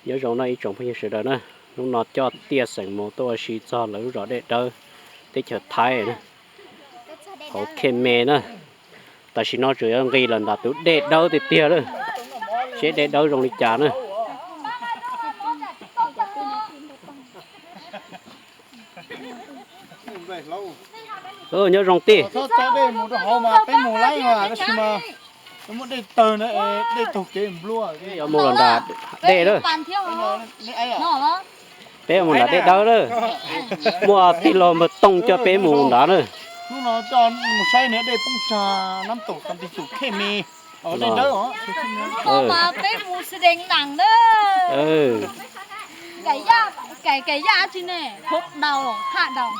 Nyob zoo no ib tsoom phooj ywg sawv daws na, hnub no coj tiaj xeem mus tuaj ua si txog lawv lub zos Dej Dawb, teb chaws Thaib na, hauv Khe Me na. Tam sim no tseem yuav nqis los nram tus Dej Dawb tiag tiag lawm, seb Dej Dawb zoo li cas na. Nyob zoo tij. Yuav mus los nram dej lawm. Peb mus nram Dej Dawb lawm. Muaj tij laug Npawg Tooj coj peb mus nrad na. Hnub no coj mus saib niag dej poob tsag nab tom kas tis tus Khe Me. Dej Dawb os. Peb mus sdeev nas na. Kais yaj tsi ne, hauv daus, haj daus.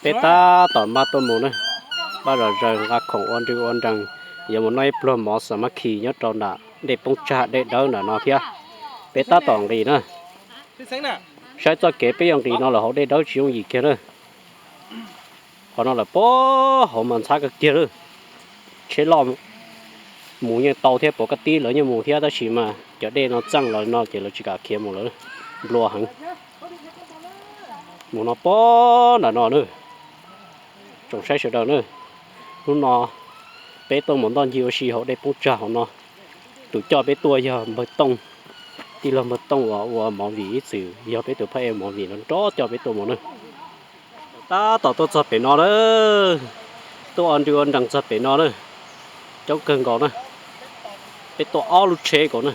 Peb tab tom npaj tuaj mus na, npaj zom zaws nqa khoom ua nrwg ua nrees, yuav mus noj ib pluag mov xa mab khi nyob rau nram dej poob tsag Dej Dawb nram no thiab. Peb tab tom nqis na, saib txoj kev peb yuav nqis no lawm hauv Dej Dawb tsis yooj yim kiag na. Qhov no lawm puag hauv mas ntxhab kawg kiag lawm. Tsheb loj mus yeej tau thiab, puav kab tib lawv yeej mus thiab, tab sis mas cov dej no txeej los no ces lawv tsis kam khiav mus lawm, nplua heev. Mus no puag nram no na, tsoom saib sawv daws na. Hnub no peb tuaj mus ntoj ncig ua si hauv dej poob tsag hauv no. Tus coj peb tuaj yog Npawg Tooj, tij laug Npawg Tooj uas ua movie ib txwm yog peb tus phab ej movie no nrov coj peb tuaj mus na. Tab tom tuaj txog pem no lawm, tuaj ua nrwg ua nrees txog pem no na, coob kawg nkaus na. Peb tuaj ob lub tsheb nkaus na.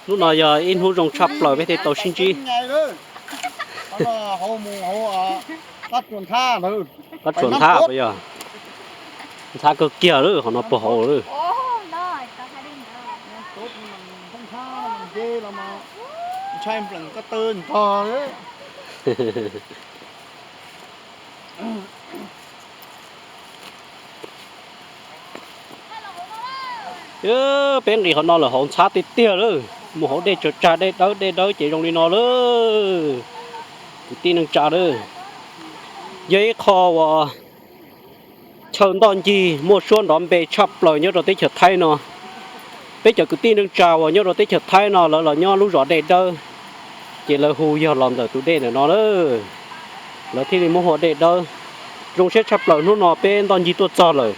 Hnub no yog ib hnub zoo tshaj plaws peb thiaj tau sib ntsib. Qab tsuas nthab puas yog? Ntxhab kawg kiag lawm, qhov no puag hauv lawm. Peb nqis qhov no lawm hauv ntxhab tiag tiag lawm, mus hauv dej tsaws tsag Dej Dawb, Dej Dawb ces zoo li no lawm. Kwv tij neej tsa lawm, yog ib qho uas chaw ntoj ncig muaj suab nrov npe tshaj plaws nyob rau teb chaws Thaib no. Peb cov kwv tij neej tsa uas nyob rau teb chaws Thaib no lawv los nyob lub zos Dej Dawb, ces lawv hu yog los ntawm tus dej ntawm no lawm, lawv thiaj li muab hu ua Dej Dawb. Zoo siab tshaj plaws hnub no peb ntoj ncig tuaj txog lawm.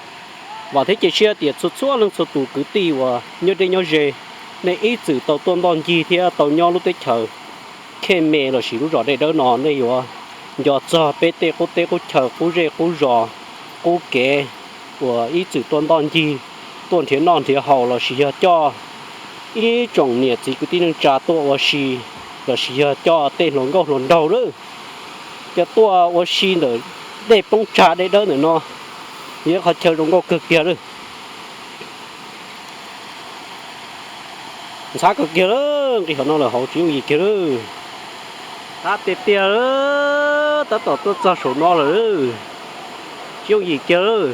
Vam thiab cia siab tias txhua txhua leej txhua tus kwv tij uas nyob deb nyob ze, nej ib txwm tau tuaj ntoj ncig thiab tau nyob lub teb chaws Khe Me lossis lub zos Dej Dawb no, nej yuav nco txog peb tej qub teb qub chaw, qub zej qub zos, qub kev uas ib txwm tuaj ntoj ncig, tuaj nrhiav noj nrhiav haus lossis yog coj ib tsoom niam txiv kwv tij neej tsa tuaj ua si, lossis yog coj tej hluas nkauj hluas nraug lawm, coj tuaj ua si ntawm dej poob tsag Dej Dawb ntawm no, yog ib qhov chaw zoo nkauj kawg kiag lawm. Ntxhab kawg kiag lawm, nqis qhov no lawm hauv tsis yooj yim kiag lawm. Ntxhab tiag tiag lawm, tab tom tuaj txog saum no lawm, tsis yooj yim kiag lawm.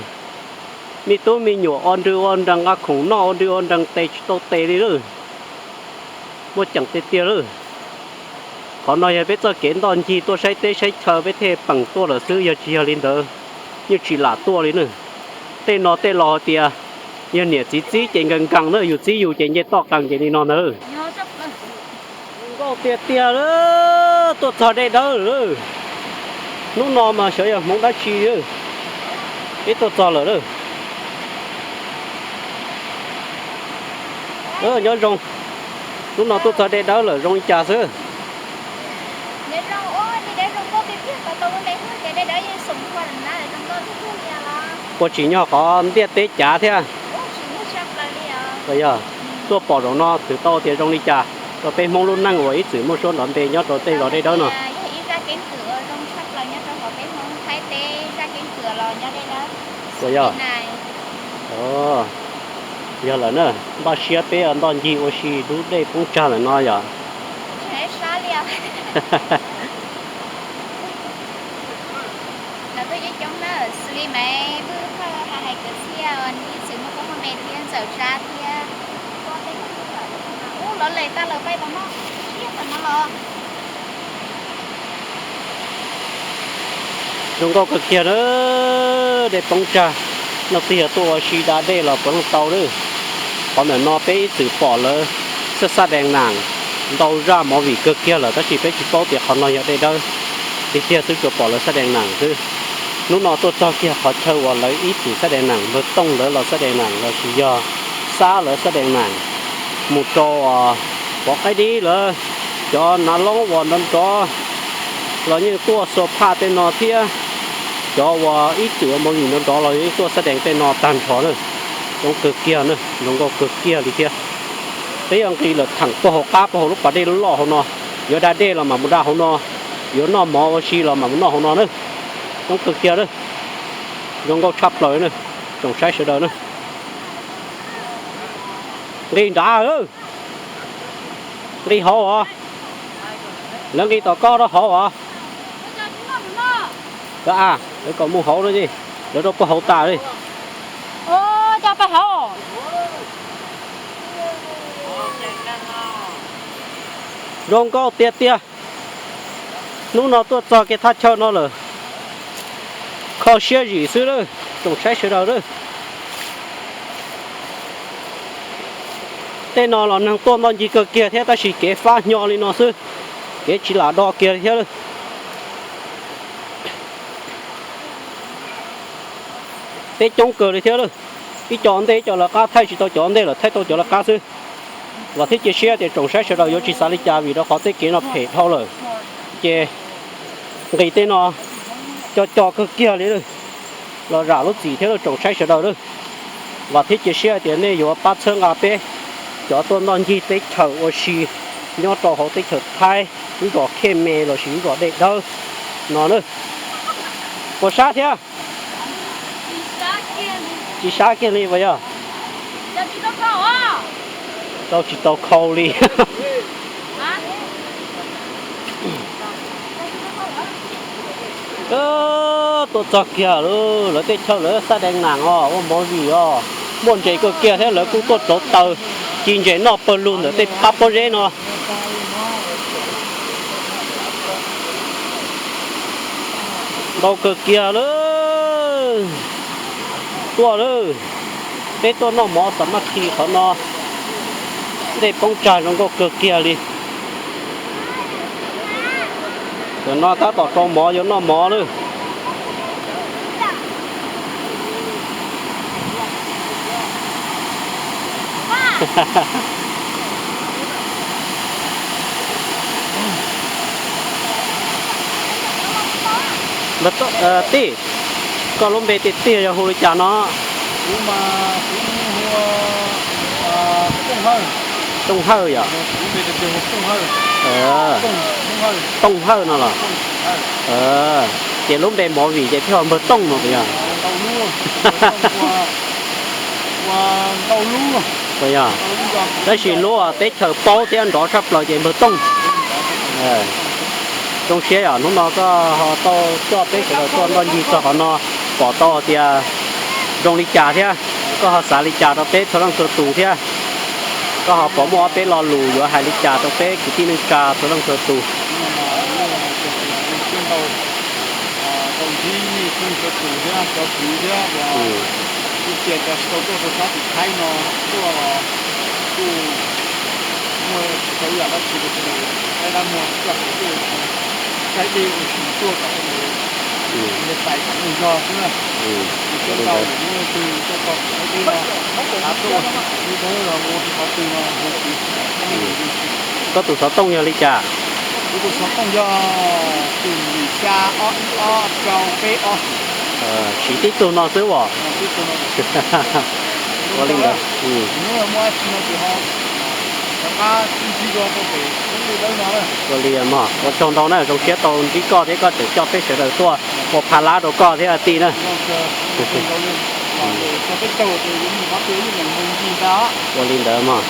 Me tub me nyuam ua nrwg ua nrees nqa khoom noj ua nrwg ua nrees tes tsis tau tes li lawm. Muaj ceem tiag tiag lawm. Qhov no yog peb txoj kev ntoj ncig tuaj saib teb saib chaw peb thiaj peem tuaj lawm xwb, yog tsis yog li ntawd yeej tsis lam tuaj li na. Tej no tej laus hais tias yog niam txiv txib ces nkees nkees na, yus txib yus ces nce toj qees ces li no ntag. Nkauj tiag tiag lawm, tuaj txog Dej Dawb lawm. Hnub no mas xyov yog hmoov dab tsi, peb tuaj txog lawm lawm. Nyob zoo, hnub no tuaj txog Dej Dawb lawm zoo li cas xwb? Puas tsim nyog qhov ntiaj teb cav thiab? Yog, tuaj pom zaum no twb tau tias zoo li cas rau peb Hmoob lub neej uas ib txwm muaj suab nrov npe nyob rau tej zos Dej Dawb no? Puas yog? Yog lawm na, npaj siab peb ntoj ncig ua si lub dej poob tsag lawm no yog. Lawv tuaj coob coob na, xws li Maiv Vwj Thawj, Hais Kwv Txhiaj, ib txwm muaj koob muaj npe thiab, Ntxawm Zab thiab, tuaj tej no tuaj lawm. Zoo nkauj kawg kiag na, dej poob tsag, leej twg yog tuaj ua si da dej los puav leej tau lawm. Qhov ntawm no peb ib txwm pom lawv xab xab dees nam ntau zaj movie kawg kiag lawm tab sis peb tsis paub tias qhov no yog dej dawb, tiag tiag xwb tsuas pom lawv xab dees nam xwb. Hnub no tuaj txog kiag qhov chaw uas lawv ib txwm xab dees nam, npawg Tooj lawv los xab dees nam lossis yog Xab lawv xab dees nam mus rau Pov Qaib Dib lawm, cov nav loob uas nrov nrov los yeej tuaj xua phaj tej no thiab, cov uas ib txwm ua movie nrov nrov los yeej tuaj xab dees tej no tag nrho na. Zoo kawg kiag na, zoo nkauj kawg kiag li thiab. Peb yuav nqis lawm theem puag hauv qab puag hauv lub pas dej loj hauv no, yuav da dej los mam mus da hauv no, yuav noj mov ua si los mam mus noj hauv no na. Zoo kawg kiag na, zoo nkauj tshaj plaws na, tsoom saib sawv daws na. Nqis nrad, nqis hauv os, lawv nqis tom koj rau hauv os. Lawv kom mus hauv no, lawv rau puag hauv tas li. Zoo nkauj tiag tiag. Hnub no tuaj txog kiag thaj chaw no lawm, kho siab zim xwb lawm tsoom saib sawv daws lawm. Tej no los neeg tuaj ntoj ncig kawg kiag thiab tab sis kev fab hnyo li no xwb, kev tsis lam do kiag li thiab lawm. Peb coob kawg li thiab lawm. Ib co ntej ib co lawv qab, thaij tsis tau cov ntej lawm, thaij tau cov lawv qab xwb. Vam thiab cia siab tias tsoom saib sawv daws yuav tsis xav li cas vim rau qhov tej kev no phem dhau lawm, ces nqis tej no co co kawg kiag li lawm. Los zam lub txim thiab lawm tsoom saib sawv daws lawm. Vam thiab cia siab tias nej yuav pab txhawb nqa peb cov tuaj ntoj ncig teb chaws ua si nyob rau hauv teb chaws Thaib, lub zos Khej Me lossis lub zos Dej Dawb no na. Puas sab thiab? Tsis sab kiag li puas yog? Rau tsis tau khau li. Tuaj txog kiag lawv tej chaw lawv xab dees nam os, ua movie os, muaj ntses kawg kiag thiab lawv kuj tuaj rauv taws ci ntses noj pawg lug ntawm tej pab pob zeb no. Ntau kawg kiag lawm. Tuaj lawm, peb tuaj noj mov xam maj khi qhov no, dej poob tsag zoo nkauj kawg kiag li. Tam no tab tom rau mov yuav noj mov lawm. Tij, koj lub npe tiag tiag yog hu li cas no? Tooj Hawj yom? Tooj Hawj no los? Ces lub npe movie ces thiaj npawg Tooj no puas yog? Puas yog? Tab sis lub teb chaws paub thiab nrov tshaj plaws ces npawg Tooj. Zoo siab yom, hnub no koj ho tau coj peb sawv daws tuaj nroj ncig txog qhov no, pom tau tias zoo li cas thiab koj ho xav li cas rau peb txhua leej txhua tus thiab koj ho pom muaj ob peb lo lus yuav hais li cas rau peb kwv tij neej tsa txhua leej txhua tus. Tau ntsib nej txhua leej txhua tus thiab cov kwv thiab, cia cov tsis tau tuaj rau sab tim Thaib no tuaj los kuj muaj tsis tau ib yam dab tsi rau sawv daws, Thaib dab muag coj kuv tuaj saib dej ua si tuaj kom sawv daws tais kom muaj zog xwb na. Sawv daws lwm tus tuaj txog tim Thaib teb no, xav tuaj ua si tim Thaib dawb los ua si qhov twg no hu kwv tij. Koj tus xov tooj yog li cas? Kuv tus xov tooj yog tus yim xya ob ib ob rau peb ob. Siv tib tug no xwb os. Ua li ntawd. Ua li mog, ua tsaug ntau na, zoo siab tau ntsib koj thiab koj tseem coj peb sawv daws tuaj ua pha lab rau koj thiab tij na. Ua li ntawd mog.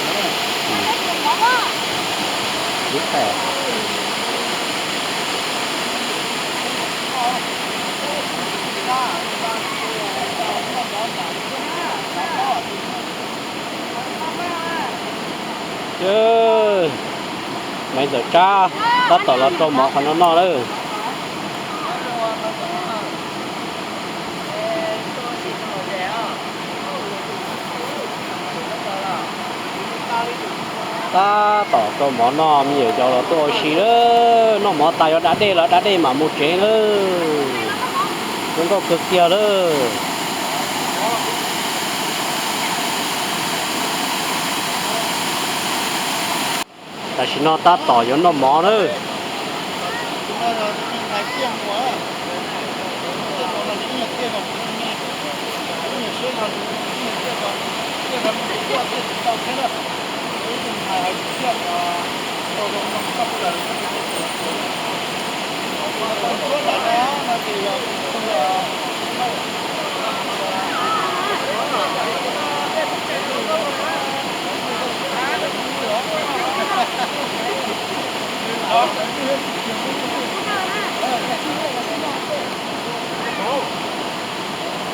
Maiv Ntxawm Tsab tab tom los rau mov qhov no noj lawm. Tab tom rau mov noj, me nyuam yaus los tuaj ua si lawm. Noj mov tas yuav da dej los da dej mam mus tsev lawm. Zoo nkauj kawg kiag lawm. Tam sim no tab tom yuav noj mov lawm.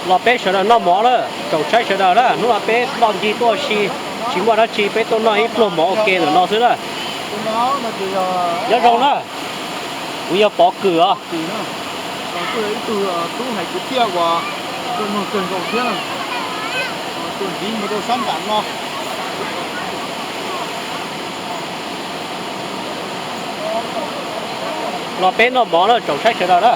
Los peb sawv daws noj mov lawm, tsoom saib sawv daws na, hnub no peb loj ncig tuaj si, tsis muaj dab tsi, peb tuaj noj ib pluag mov ua ke ntawm no xwb na. Nyob zoo na, kuv yog Pov Kwm os. Ib tug tub hais kwv txhiaj uas tuaj nug kawg nkaus thiab, tuaj ntxiv mus rau sab nram no. Los peb noj mov na, tsoom saib sawv daws na.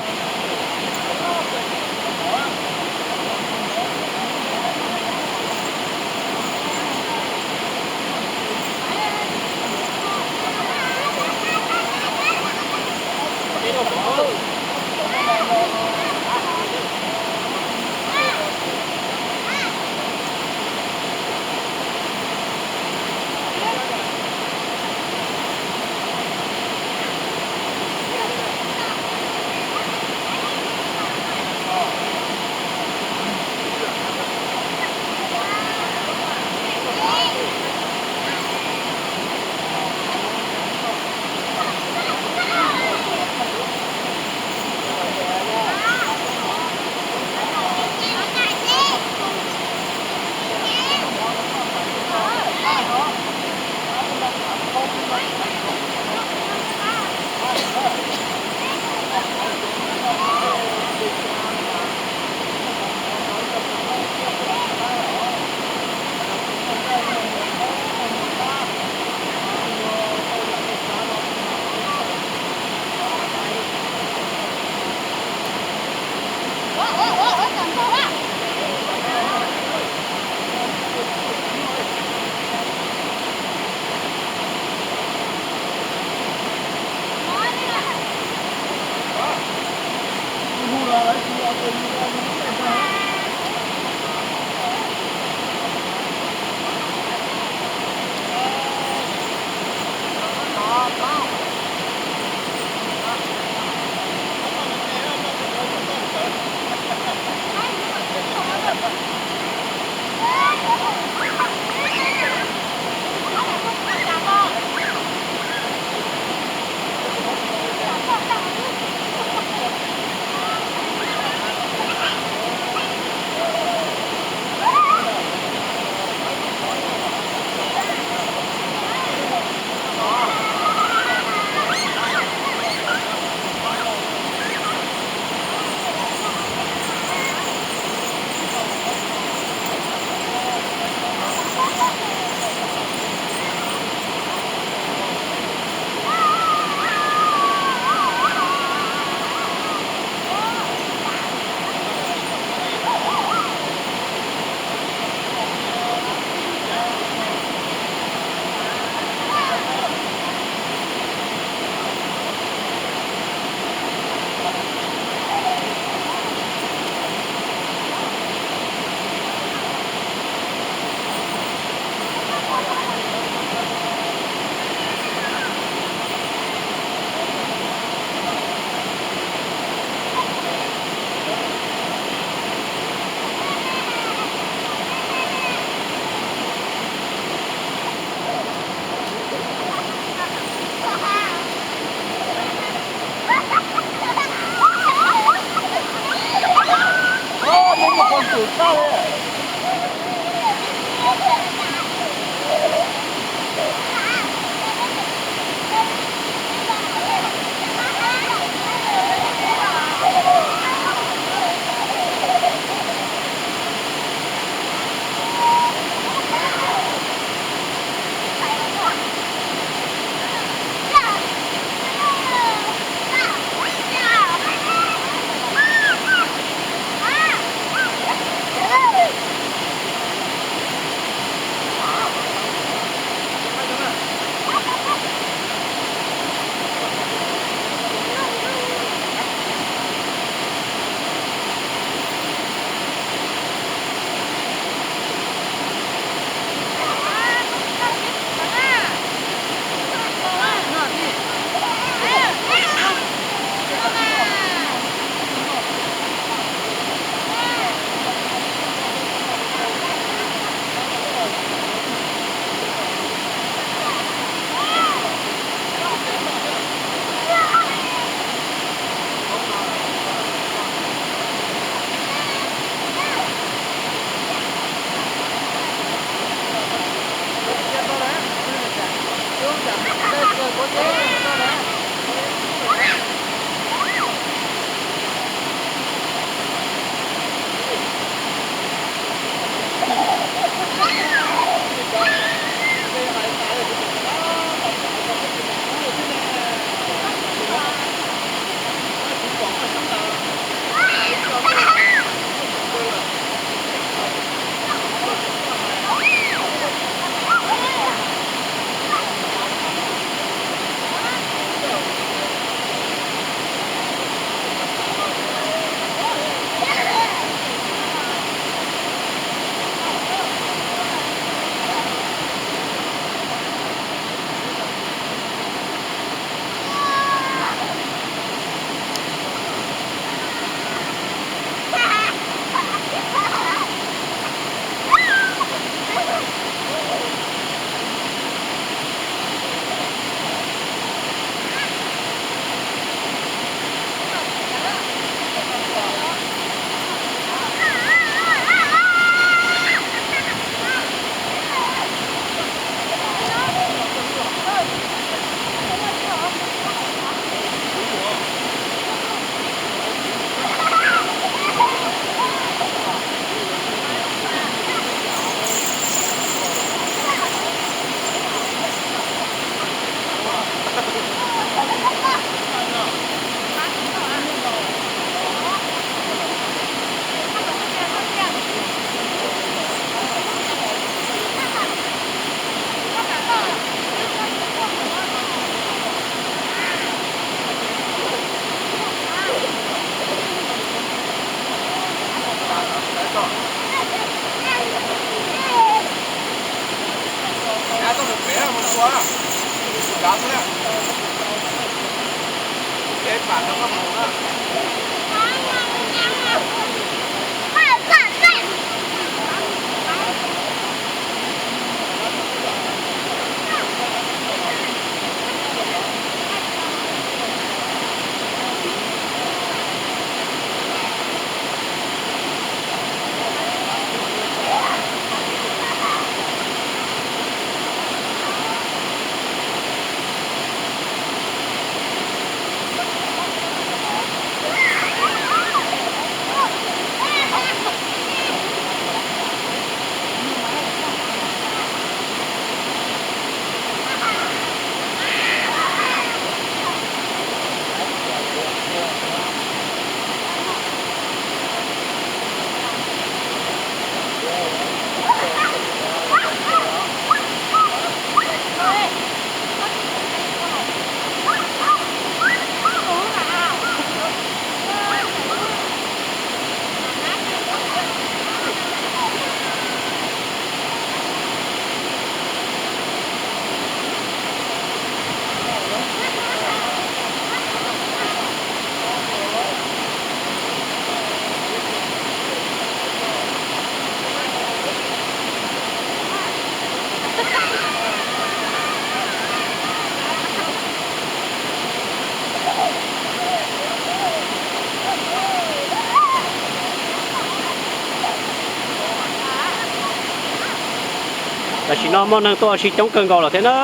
Tam sim no muaj neeg tuaj ua si coob kawg nkaus lawm thiab na.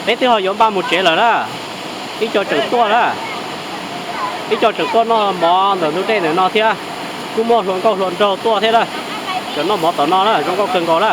Peb twb ho yuav npaj mus tsev lawm na. Ib co tseem tuaj na. Ib co tseem tuaj noj mov ntawm ntug dej ntawm no thiab. Kuj muaj hluas nkauj hluas nraug tuaj thiab na. Cov noj mov tom no na zoo nkauj kawg nkaus na.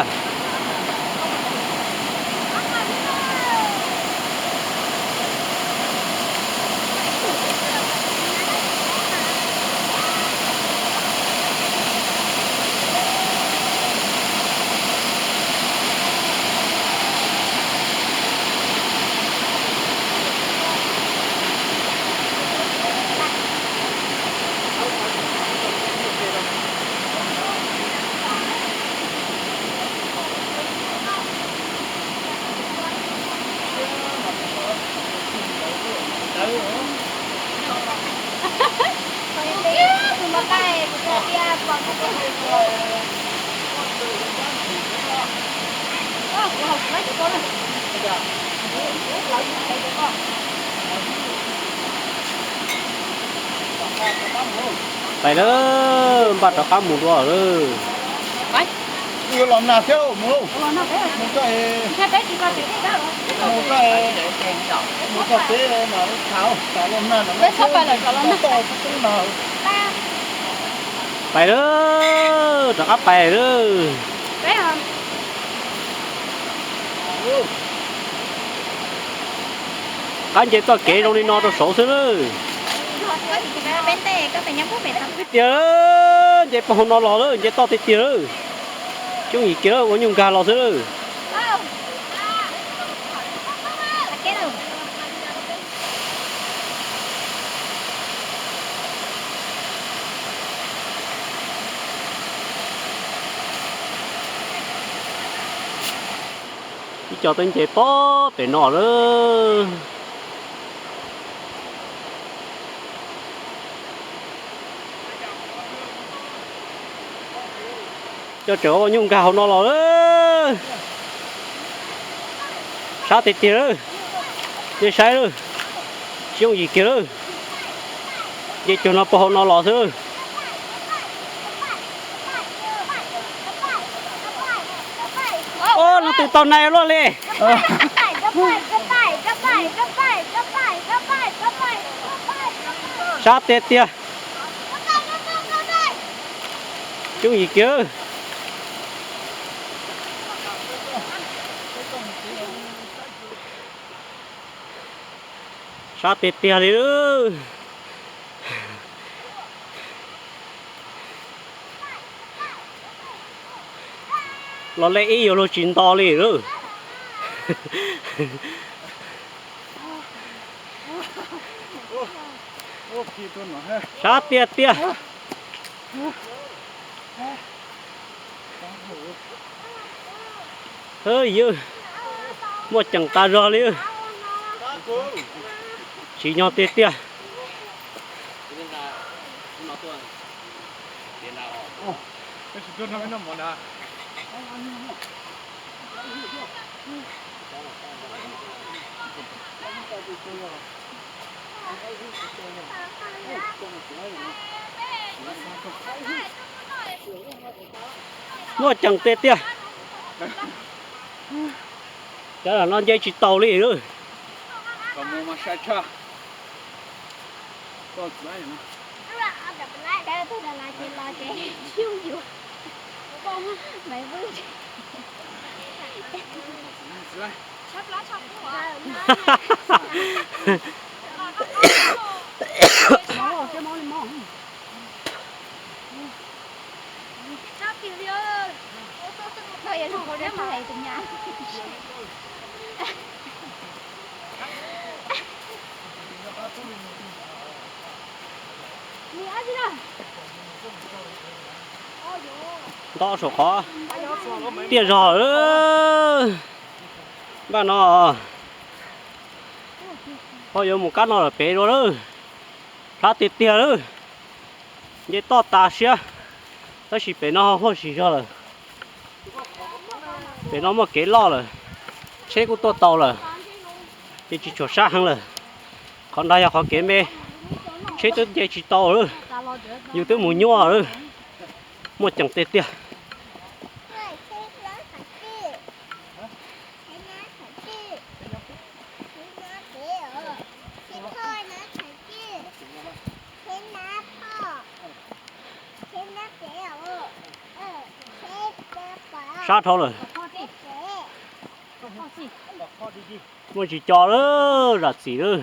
Pais lawm, npaj rov qab mus dua lawm. Los nag thiab mus lauj, mus coj es. Pais lawm, rov qab pais lawm. Qab nce txoj kev zoo li no rau saud xwb lawm. Tiag, nce pog hauv no los lawm, nce toj tiag tiag lawm. Coob yim kiag lawm, ua nyuj nkag los xwb lawm. Ib co twb nce pob pem no lawm. Cov tseem ua nyuj nkag hauv no los lawm. Sab tiag tiag lawm. Nej saib lawm. Tsis yooj yim kiag lawm. Nce cuag no pog hauv no los xwb lawm. Ob, leej twg tau nai luaj li. Sab tiag tiag. Coob yim kiag. Sab tiag tiag li. Los lej ib yuav luag tsis nto li lawm. Sab tiag tiag. Ywg, muaj ceem tas zog li. Tsim nyog tiag tiag. Muaj ceem tiag tiag. Cov no nce tsis taus li. Nto saum qhov tiaj zog lawm. Npaj no ho yuav mus kab no lawm pem dua lawm. Plab tiag tiag lawm. Nce toj tas siab, tab sis pem no ho huaj sim zog lawm. Pem no muaj kev loj lawm, tsheb kuj tuaj tau lawm, ces tsis tshua sab heev lawm. Qhov nrag yog qhov kev me, tsheb twb nce tsis tau lawm, yus twb mus nyuaj lawm. Muaj ceem tiag tiag. Sab dhau lawm. Muaj tsis co lawm, zam txim lawm.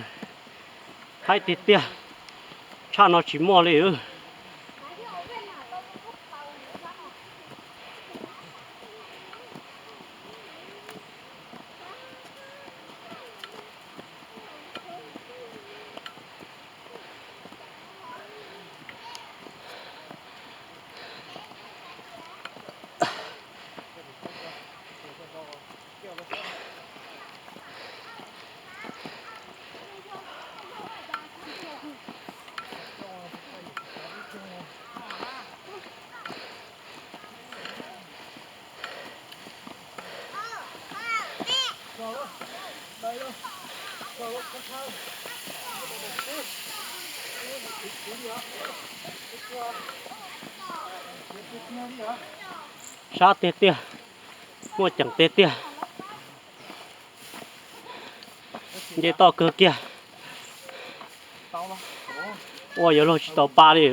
Haib tiag tiag, tshaj no tsis muaj li. Sab tiag tiag, muaj ceem tiag tiag. Nce toj kawg kiag. Ua yuav luag tsis tau pa li.